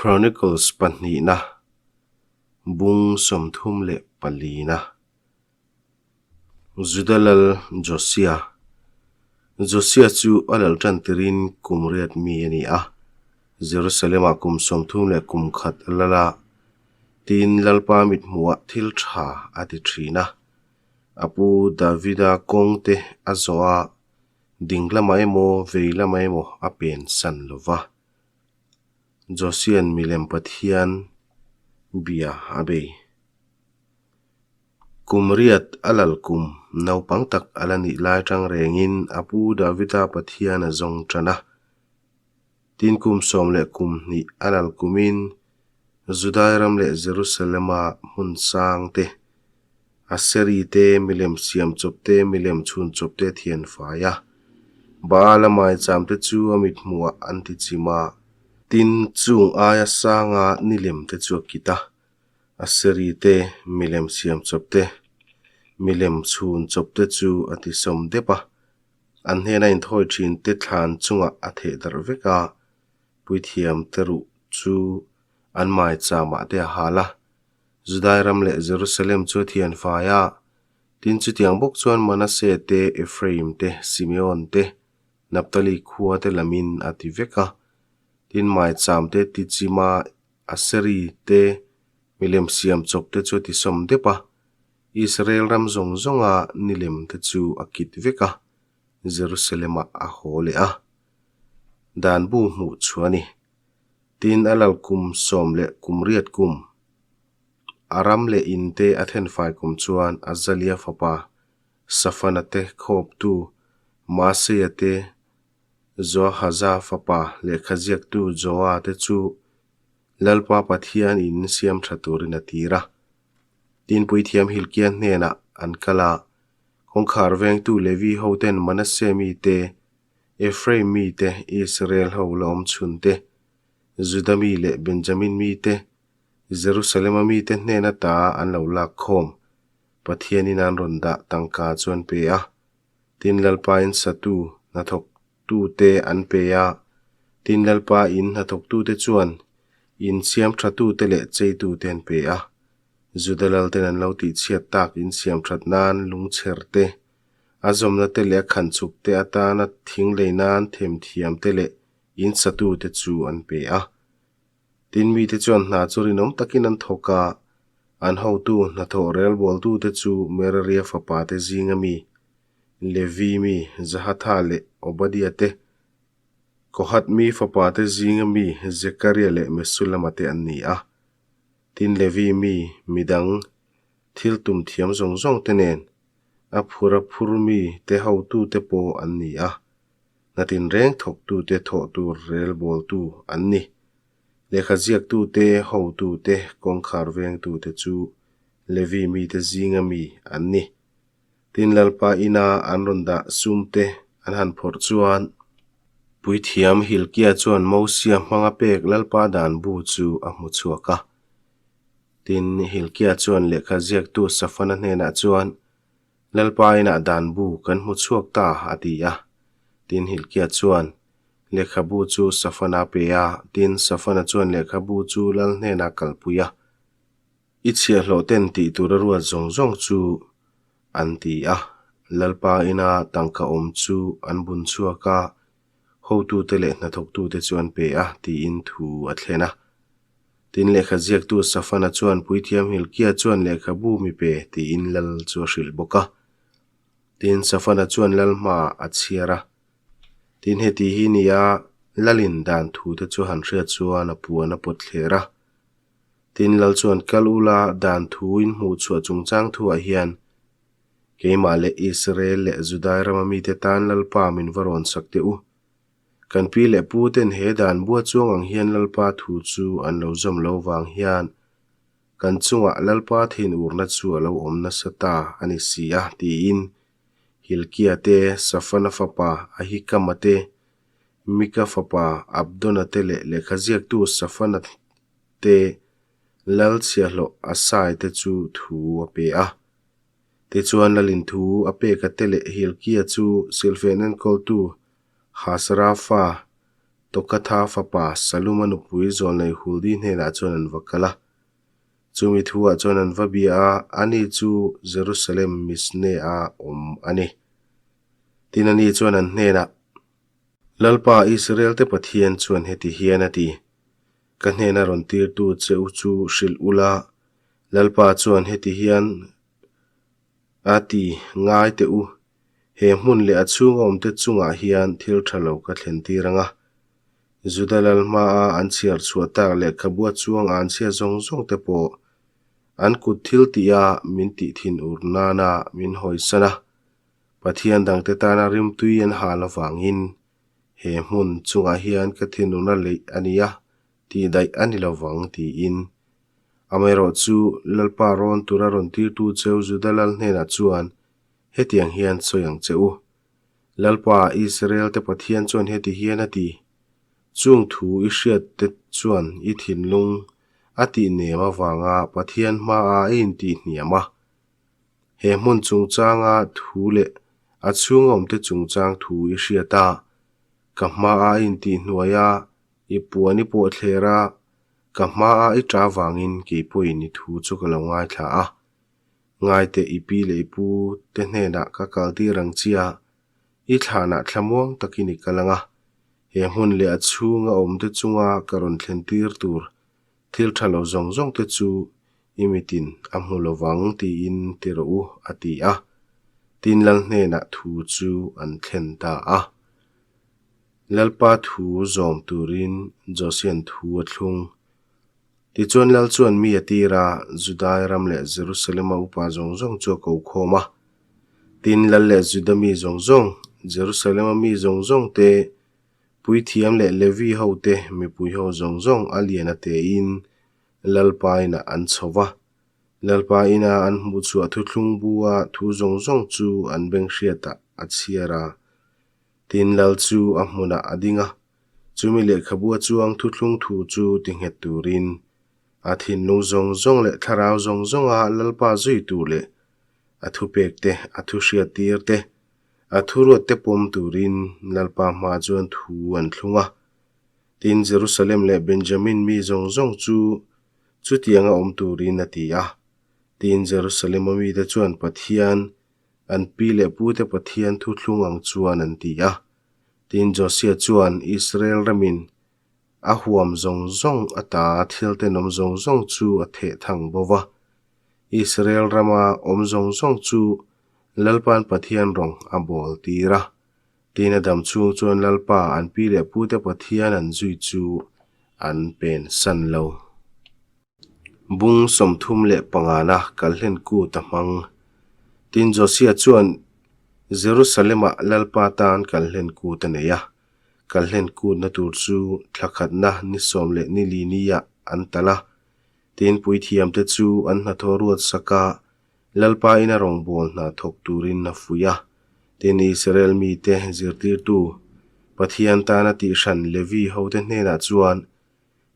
Chronicles pahnihna, bung 34 na. Juda lal Josia. Josia chu a lal tan tirin kum riat mi a ni a, Jerusalem-ah kum 31 a lal a, tin Lalpa mithmuhah thil tha a ti thin a. A pu Davida kawng te a zawh a, ding lamah emaw vei lamah emaw a pen san lo va. Josia'n milem Pathian bia a bei. Kum riat a lal kum naupang tak a la nih lai tang rengin a pu Davida Pathian a zawng tan a. Tin kum 12 a lal kumin Judai ram leh Jerusalema hmun sang te, Aseri te, milem siam chawp te, milem chhun chawp te a thian fai a. Baal-a maicham te chu a mithmuhah an ti chim a. Tin, chung aia sanga nilem te chu a kit a. Aseri te, milem siam chawp te, milem chhun chawp te chu a ti sawm dep a. An hnena inthawi thin te thlan chungah a theh darh vek a, puithiam te ruh chu an maicham-ah te a hal a. Judai ram leh Jerusalem chu a thian fai a, tin chutiang bawk chuan Manasseh te, Ephraim te, Simeon te, Naphtali khua te lamin a ti vek a. Tin maicham te tichima Aseri te, milem siam chawp te chu a ti sawm dep a, Israel ram zawng zawnga nilem te chu a kit vek a, Jerusalem-ah a haw leh a. Dan bu hmuh chhuah a ni. Tin a lal kum 18 kum, a ram leh in te a thenfai kum chuan Azalia fapa Safana te khawptu Maaseia te, Joahaza fapa lehkhaziaktu Joa te chu Lalpa Pathian in siam tha turin a tir a. Tin puithiam Hilkia hnenah an kal a, kawngkhar vengtu Levi hoten Manasseh mi te, Ephraim mi te, Israel ho la awm chhun te, Juda mi leh Benjamin mi te, Jerusalem-a mite hnen ata an lo lak khawm Pathianin an rawn dah tangka chu an pe a. Tin Lalpa in satu hnathawktute an pe a, tin Lalpa in hnathawktute chuan in siam thatute leh cheitute an pe a. Juda lalten an lo tihchhiat tak in siam that nan lungchher te, a zawmna te leh a khanchhuk te atana thing lei nan themthiam te leh in satute chu an pe a. Tin mite chuan hna chu rinawm takin an thawk a, an hotu hnathawh relbawltute chu Meraria fapate zinga mi, Levi mi Jahatha leh Obadia te, Kohath mi fapate zinga mi Zekaria leh Mesulama te an ni a. Tin Levi mi midang thil tum thiam zawng zawng te nen a phura phur mi te hotute pawh an ni a. Hna tinreng thawktute thawh tur relbawltu an ni. Lehkha ziaktute, hotute, kawngkhar vengtute chu Levi mite zinga mi an ni. Tin Lalpa ina an rawn dah sumte an han phawrh chuan Puithiam Hilkia chuan Mosia hmanga pek Lalpa dan bu chu a hmu chhuak a. Tin Hilkia chuan lehkha ziaktu Safana hnenah chuan, Lalpa inah dan bu kan hmu chhuak ta, a ti a. Tin Hilkia chuan lehkhabu chu Safana a pe a, tin Safana chuan lehkhabu chu lal hnenah a kalpui a. I chhiahhlawh ten tih tur a ruat zawng zawng chu an ti a. Lalpa ina tangka awm chu an bun chhuak a, hotute leh hnathawktute chu an pe a, tiin thu a thlen a. Tin lehkha ziaktu Safana chuan Puithiam Hilkia chuan lehkhabu mi pe tiin lal chu a hrilh bawk a. Tin Safana chuan lal hmaah a chhiar a. Tin heti hi nia lalin dan thute chu han hriat chuan a puan a pawt thler a. Tin lal chuan kal ula dan thu in hmuh chhuah chungchang thuah hian keimah leh Israel leh Judai rama mite tan Lalpa min va rawn sak teh u. Kan pi leh pu ten he dan bua chuang ang hian Lalpa thu chu an lo zawm lo vang hian kan chungah Lalpa thinurna chu a lo awm nasa ta a ni si a, tiin Hilkia te, Safana fapa Ahikama te, Mika fapa Abdona te leh lehkhaziaktu Safana te lal chhiahhlawh Asai te chu thu a pe a. Tichuan lalin thu a pek a te leh Hilkia chu silhfen enkawltu Hasra fa Tokatha fapa Saluma nupui zawlnei Huldi hnenah chuan an va kal a. Chumi thuah chuan an va bia a, ani chu Jerusalem Misne-a awm a ni. Tin, ani chuan an hnenah, Lalpa Israel-te Pathian chuan heti hian a ti, Ka hnena rawn tirtu che u chu hrilh ula, Lalpa chuan heti hian a ti, Ngai teh u, he hmun leh a chhunga awmte chungah hian thil tha lo ka thlen tir ang a. Juda lal hmaa an chhiar chhuah tak lehkhabu a chuang an chhia zawng zawng te pawh an kut thil tih a min tih thin ur nana min hawisan a, Pathian dangte tana rimtui an hal avangin he hmun chungah hian ka thinurna leih a nia tih daih a ni lovang tiin Amaherawhchu Lalpa rawn tura rawn tirtu cheu Juda lal hnenah chuan hetiang hian sawi ang che u. Lalpa Israel-te Pathian chuan heti hian a ti, Chung thu i hriat te chuan i thinlung a tih nem avanga Pathian hmaah i intih hniam a. He hmun chungchanga thu leh a chhunga awmte chungchang thu i hriat a, ka hmaah i intih hnuai a, i puan i pawh thler a, ka hmaah i ṭah avangin kei pawhin i thu chu ka lo ngaithla a. Ngaite i pi leh i pu te hnenah ka kal tir ang chia, i thlanah thlamuang takin i kal ang a, he hmun leh a chhunga awmte chunga ka rawn thlen tir tur thil tha lo zawng zawng te chu i mitin a hmu lovang tiin ti rawh u, a ti a. Tin Lal hnenah thu chu an thlen ta a. Lalpa thu zawm turin Josian thu a thlung. Tichuan Lal chuan mi a tir a, Judai ram leh Jerusalem-a upa zawng zawng chu a ko khawm a. Tin, Lal leh Juda mi zawng zawng, Jerusalem-a mi zawng zawng te, puithiam leh Levi ho te, mipui ho zawng zawng a lian a tein Lalpa inah an chho va. Lalpa ina an hmuh chhuah thuthlung bua thu zawng zawng chu an beng hriatah a chhiar a. Tin, Lal chu a hmunah a ding a. Chumi lehkhabu a chuang thuthlung thu chu ti nghet turin, a thinlung zawng zawng leh thlarau zawng zawnga Lalpa zui tur leh a thupek te, a thu hriattir te, a thuruat te pawm turin Lalpa hma chuan thu an thlung a. Tin, Jerusalem leh Benjamin mi zawng zawng chu chutianga awm turin a ti a. Tin, Jerusalem-a mite chuan Pathian, an pi leh pute Pathian thuthlung ang chuan an ti a. Tin, Josia chuan Israel ramin a huam zawng zawng ata thil tenawm zawng zawng chu a theh thang bo va. Israel rama awm zawng zawng chu Lalpa'n Pathian rawng a bawl tir a. Tin, a dam chhung chuan Lalpa an pi leh pute Pathian an zui chu an pen san lo. Bung 35na kalhlen kut a hmang. Tin, Josia chuan Jerusalem-ah Lalpa tan kalhlen kut a nei a. Kalhlen kutna tur chu thla khatna ni sawm leh ni li niah an talh a. Tin, puithiamte chu an hnathawh ruat saka Lalpa ina rawngbâwl hna thawk turin a fuih a. Tin, Israel mite zirtirtu Pathian tana tihhran Levi hote hnenah chuan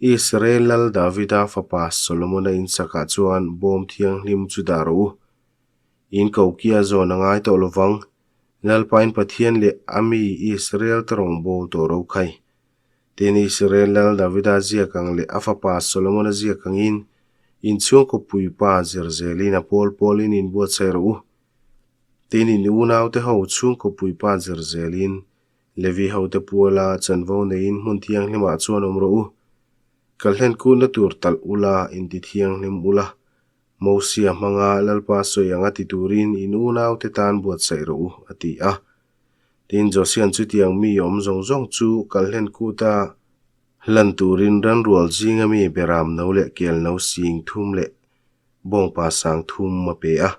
Israel lal Davida fapa Solomona insakah chuan bawm thianghlim chu dah rawh u. In kokia zawn a ngai tawh lovang, Lalpain Pathian leh a mi Israel te rawngbâwl tawh ro khai. Tin, Israel lal Davida ziak ang leh a fapa Solomona ziak angin in chhungkaw puipa zir zelin a pawl pawlin in buatsaih rawh u. Tin, in unaute ho chhungkaw puipa zir zelin Levi hote puala chanvo neiin hmun thianghlimah chuan awm rawh u. Kalhlen kutna tur talh ula, inti thianghlim ula, Mosia hmanga Lalpa sawi anga ti turin in unaute tan buatsaih rawh u, a ti a. Tin, Josia'n chutiang mi awm zawng zawng chu kalhlen kuta hlan turin ranrual zinga mi beram no leh kel no sing thum leh bawngpa sang thum a pe a.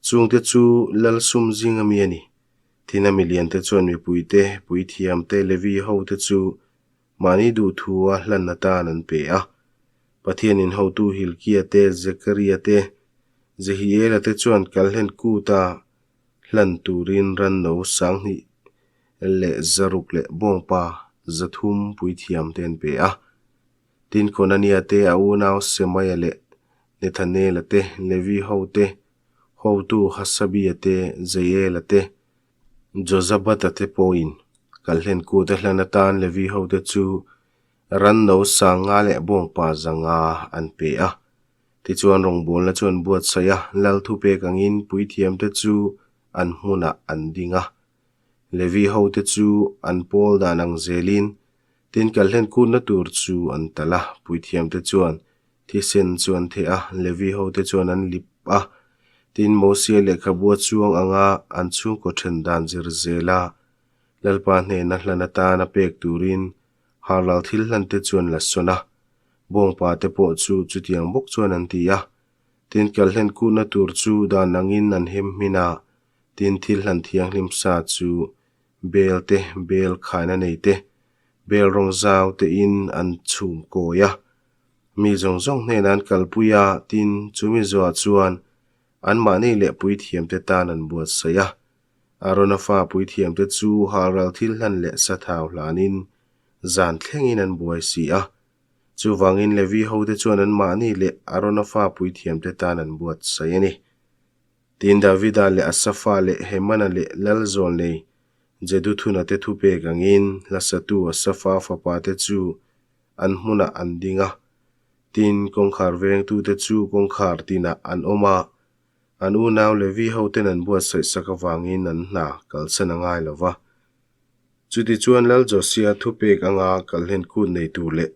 Chungte chu lal sum zinga mi a ni. Tin, a miliante chuan mipuite, puithiamte, Levi hote chu mahni duhthua hlan atan an pe a. Pathianin hotu Hilkia te, Zekaria te, Jehiela te chuan kalhlen kuta hlan turin ranno sanghnih leh zaruk leh bawngpa 300 puithiamte an pe a. Tin, Konania te, a unau Semaia leh Nethanela te, Levi hote, Hotu Hasabia te, Jeiela te, Jozabata te pawhin Kalhlen kut a hlan atan Levi hote chu ran no 5000 leh bawngpa 500 an pe a. Tichuan rawngbawlna chu an buatsaih a, lal thupek angin puithiamte chu an hmunah an ding a. Levi hote chu an pawl dan ang zelin tin kalhlen kutna tur chu an talh a, puithiamte chuan thisen chu an theh a, Levi hote chuan an lip a. Tin Mosia lehkhabu a chuang anga an chhungkaw then dan zir zela Lalpa hnena hlan atana pek turin Harlal thil hlante chu an la sawn a, bawngpa te pawh chu chutiang bawk chuan an ti a. Tin kalhlen kutna tur chu dan angin an hem hmin a, tin thil hlan thianghlim sa chu bel te, bel khaina nei te, bel rawng zau te in an chhum kawi a. Mi zawng zawng hnenah an kalpui a, tin chumi zawhah chuan anmahni leh puithiamte tan an buatsaih a. Arona fa puithiamte chu halral thil hlan leh sathau hlanin zan thlengin an buai si a. Chuvangin Levi hote chuan anmahni leh Arona fa puithiamte tan an buatsaih a ni. Tin Davida leh Asafa leh Hemana leh lal zawlnei Jeduthuna te thupek angin hlasatu Asafa fapate chu an hmunah an ding a. Tin kawngkhar vengtute chu kawngkhar tinah an awm a. An unau Levi hoten an buatsaih sak avangin an hna kalsan a ngai lo va. Chutichuan Lal Josia thupek anga kalhlen kut nei tur leh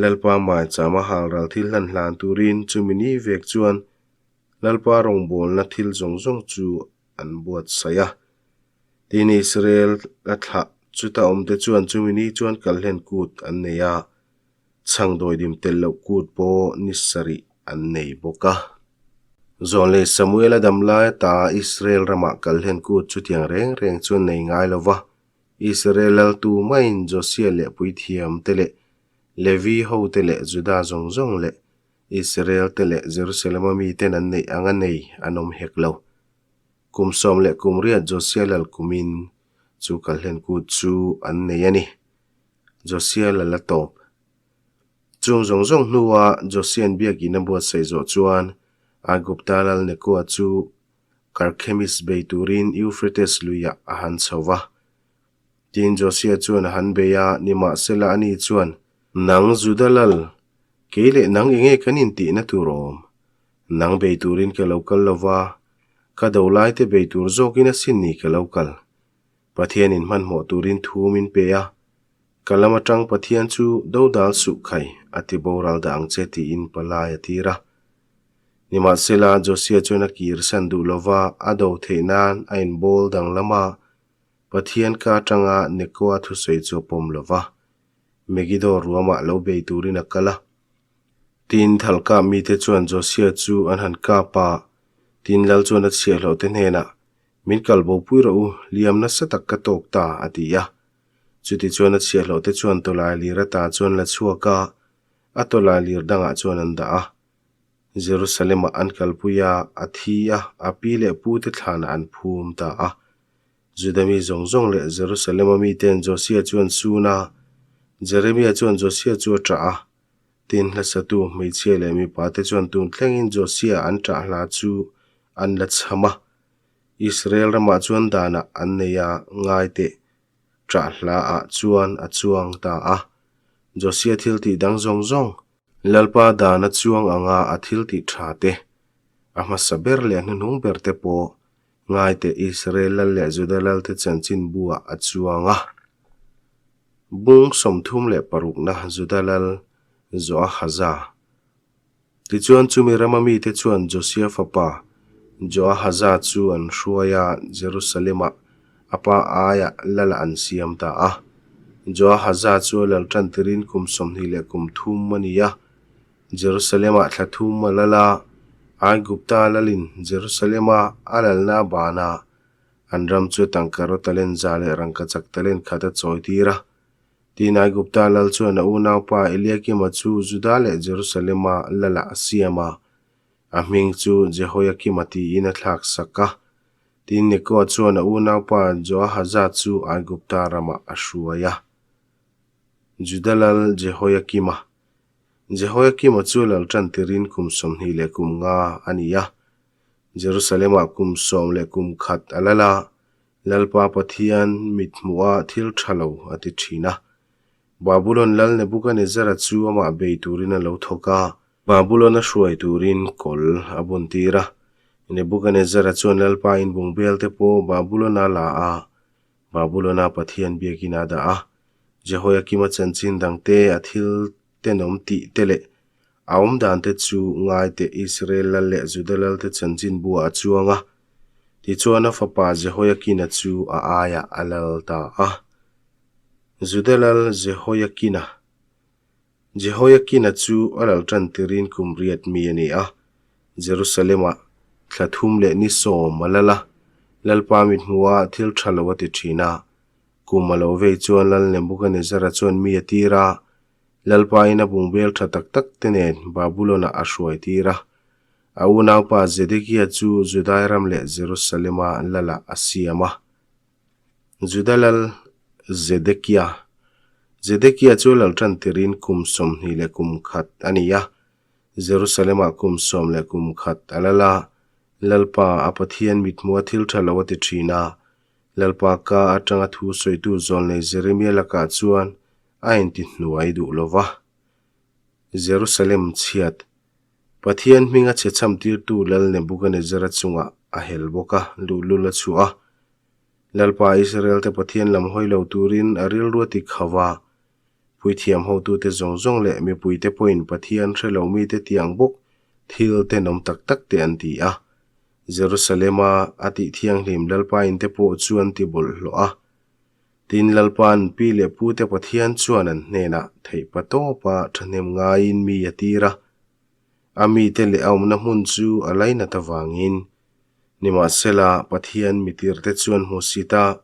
Lalpa maichama halral thil hlan hlan turin chumi ni vek chuan Lalpa rawngbawlna thil zawng zawng chu an buatsaih a. Tin Israel a thlah chuta awmte chuan chumi ni chuan kalhlen kut an nei a. Chhangdawidim tel loh kut pawh ni sarih an nei bawk a. Zawnlei Samuel a dam lai ata Israel ramah kalhlen kut chutiang reng reng chu an nei ngai lo va. Israel laltu maiin Josia leh puithiam te leh Levi hote leh Juda zawng zawng leh Israel te leh Jerusalem-a miten an neih anga nei an awm hek lo. Kum 18 Josia lal kumin chu kalhlen kut chu an nei a ni. Josia la la tawp. Chung zawng zawng hnua Josia'n biakin a buatsaih zawh chuan Aigupta lal Nekoa chu Karkhemis bei turin Eufrates luiah a han chho va. Tin Josia chuan a han bei a, nimahsela ani chuan, Nang Juda lal, kei leh nang enge kan intihna tur awm? Nang bei turin ka lo kal lo va, ka do laite bei tur zawkin asin ni ka lo kal. Pathianin hmanhmawh turin thu min pe a, Ka lam atang Pathian chu dodal suh khai, a ti boral dah ang che tiin palai a tir a. Nimahsela, Josia chuan a kirsan duh lova a do theih nan a inbawl danglam a, Pathian ka atanga Nekoa thusawi chu a pawm lova, Megiddo ruamah lo bei turin a kal a. Tin, thalkap mite chuan Josia chu an han kap a, tin lal chuan a chhiahhlawhte hnenah, Min kal bo pui rawh u, liam nasa tak ka tawk ta, a ti a. Chutichuan a chhiahhlawhte chuan tawlai lir ata chuan la chhuak a, a tawlai lir dangah chuan an dah a. Jerusalem-ah an kalpui a, a thi a, a pi leh pute thlanah an phum ta a. Juda mi zawng zawng leh Jerusalem-a mite'n Josia chu an sun a, Jeremia chuan Josia chu a ṭah a. Tin, hlasatu hmeichhia leh mipate chuan tun thlengin Josia an ṭah hla chu an la chham a. Israel ramah chuan danah an nei a, ngai teh, ṭah hlaah chuan a chuang ta a. Josia thil tih dang zawng zawng, Lalpa dan a chuang anga a thil tih ṭha te, a hmasa ber leh a hnuhnung ber te pawh ngai teh Israel lal leh Juda lalte chanchin buah a chuang a. Bung 36na Juda lal Joahaza. Tichuan chumi rama mite chuan Josia fapa Joahaza chu an hruai a, Jerusalem-ah a pa aiah lal an siam ta a. Joahaza chu a lal tan tirin kum 23 a ni a, Jerusalem-ah thla thum a lal a, Aigupta lalin Jerusalem-a a lalna a ban a, an ram chu tangka talent za leh rangkachak talent khat a chawi tir a. Tin, Aigupta lal chuan a unaupa Eliakima chu Juda leh Jerusalema lalah a siam a, a hming chu Jehoiakima tiin a thlak sak a. Tin, Nekoa chuan a unaupa Joahaza chu Aigupta ramah a hruai a. Juda lal Jehoiakima Jehoiakima chu lal tan tirin kum 25 a ni a, Jerusalem-ah kum 11 a lal a. Lalpa Pathian mit hmuha thil tha lo a ti thin a. Babulon lal Nebukanezzara chu amah bei turin a lo thawk a, Babulon a hruai turin kawl a buntir a. Nebukanezzara chuan Lalpa inbung belte pawh Babulon a la a, Babulon-a Pathian biakin a dah a. Jehoiakima chanchin dangte a thil tenawm tih te leh a awm dan te chu ngai teh Israel lal leh Juda lal te chanchin buah a chuang a. Tichuan a fapa Jehoiakina chu a aiah a lal ta a. Juda lal Jehoiakina Jehoiakina chu a lal tan tirin kum riat mi a ni a, Jerusalem-ah thla thum leh ni sawm a lal a, Lalpa mithmuhah thil tha lo a ti thin a. Kum a lo vei chuan Lal Nebukanezzara chuan mi a tir a, Lalpain a bungbel tha tak tak te nen Babulon-ah a hruai tir a. A unaupa Zedekia chu Judai ram leh Jerusalem-a Lalah a siam a. Juda Lal Zedekia Zedekia chu lal tan tirin kum 21 leh kum khat a ni a, Jerusalem-ah kum sawm leh kum khat a lal a, Lalpa a Pathian mithmuha thil tha lo a ti thin a, Lalpa ka atanga thu sawitu zawlnei Jeremia lakah chuan a intihnuai duh lo va. Jerusalem chhiat Pathian hminga chhe chhamtirtu Lal Nebukanezzara chungah a hel bawk a, luhlul a chhuah a. Lalpa Israelte Pathian lam hawi lo turin a rilru a ti kho va. Puithiam hotute zawng zawng leh mipuite pawhin Pathian hre lo mite tiang bawk thil tenawm tak tak te an ti a. Jerusalema a tih thianghlim Lalpa inte pawh chu an ti bawlhhlawh a. Tin, Lalpa'n pi leh pute Pathian chuan an hnenah theihpa tawpa thahnem ngaiin mi a tir a. A mite leh a awmna hmun chu a lainat avangin, nimahsela Pathian mitirte chuan hmusit a,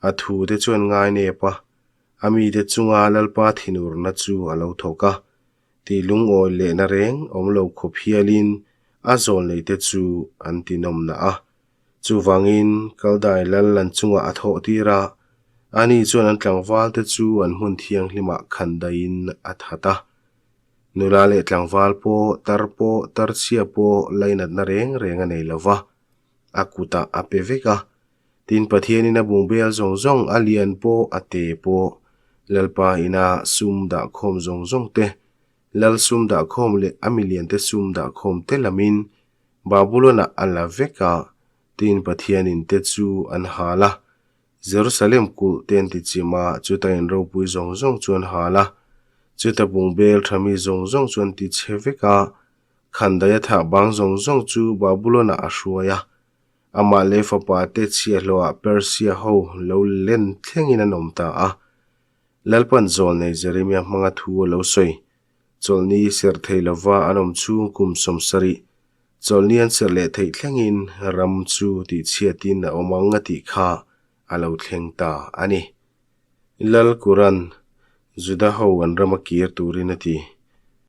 a thute chuan ngainep a, a mite chunga Lalpa thinurna chu a lo thawk a. Tih lungawi lehna reng awm lo khawp hialin a zawlneite chu an tinawmna a. Chuvangin Kaldai lal an chungah a thawh tir a, ani chuan an tlangvalte chu an hmun thianghlimah khan daihin a that a. Nula leh tlangval pawh, tar pawh, tarchhia pawh lainatna reng reng a nei lo va, a kutah a pe vek a. Tin, Pathianin a bungbel zawng zawng, a lian pawh, a te pawh, Lalpa ina sum dahkhawm zawng zawng te, Lal sum dahkhawm leh a miliante sum dahkhawm te lamin Babulon-ah a la vek a, tin Pathianin te chu an hal a. Jerusalem kulh te an ti chim a, chuta in ropui zawng zawng chu an hal a. Chuta bungbel tha mi zawng zawng chu an ti chhe vek a, Khandaia thah bang zawng zawng chu Babulon-ah a hruai a. Amah leh fapa te chhiahhlawhah Persia ho lo len thlengin an awm ta a. Lalpan zawlnei Jeremia hmanga thu a lo sawi. Chawlhni serh thei lova an awm chhung kum 70, chawlhni an serh leh theih thlengin ram chu tihchhiatin a awm ang a tih kha a lo thleng ta a ni. Lal Kuran, Juda ho an rama kir turin a ti.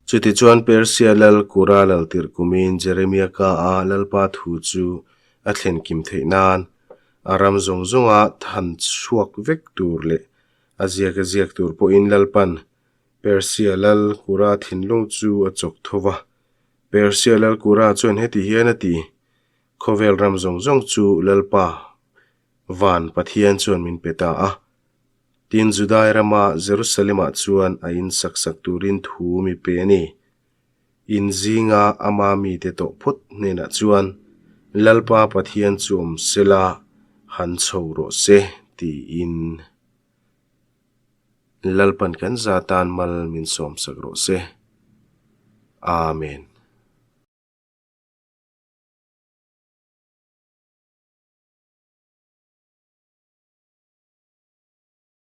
Chutichuan Persia lal Kura lal tirh kumin Jeremia ka a Lalpa thu chu a thlen kim theih nan a ram zawng zawnga than chhuak vek tur leh a ziak a ziak tur pawhin Lalpan Persia lal Kura thinlung chu a chawk tho va. Persia lal Kura chuan heti hian a ti, Khawvel ram zawng zawng chu Lalpa Van Pathian chuan min pe ta a. Tin, Judai rama Jerusalem-ah chuan a in sak sak turin thu mi pe a ni. In zinga ama mite tawh phawt hnenah chuan Lalpa Pathian chu awm sela han chho rawh se, tiin. Lalpan kan za tan mal min sawmsak rawh se. Amen.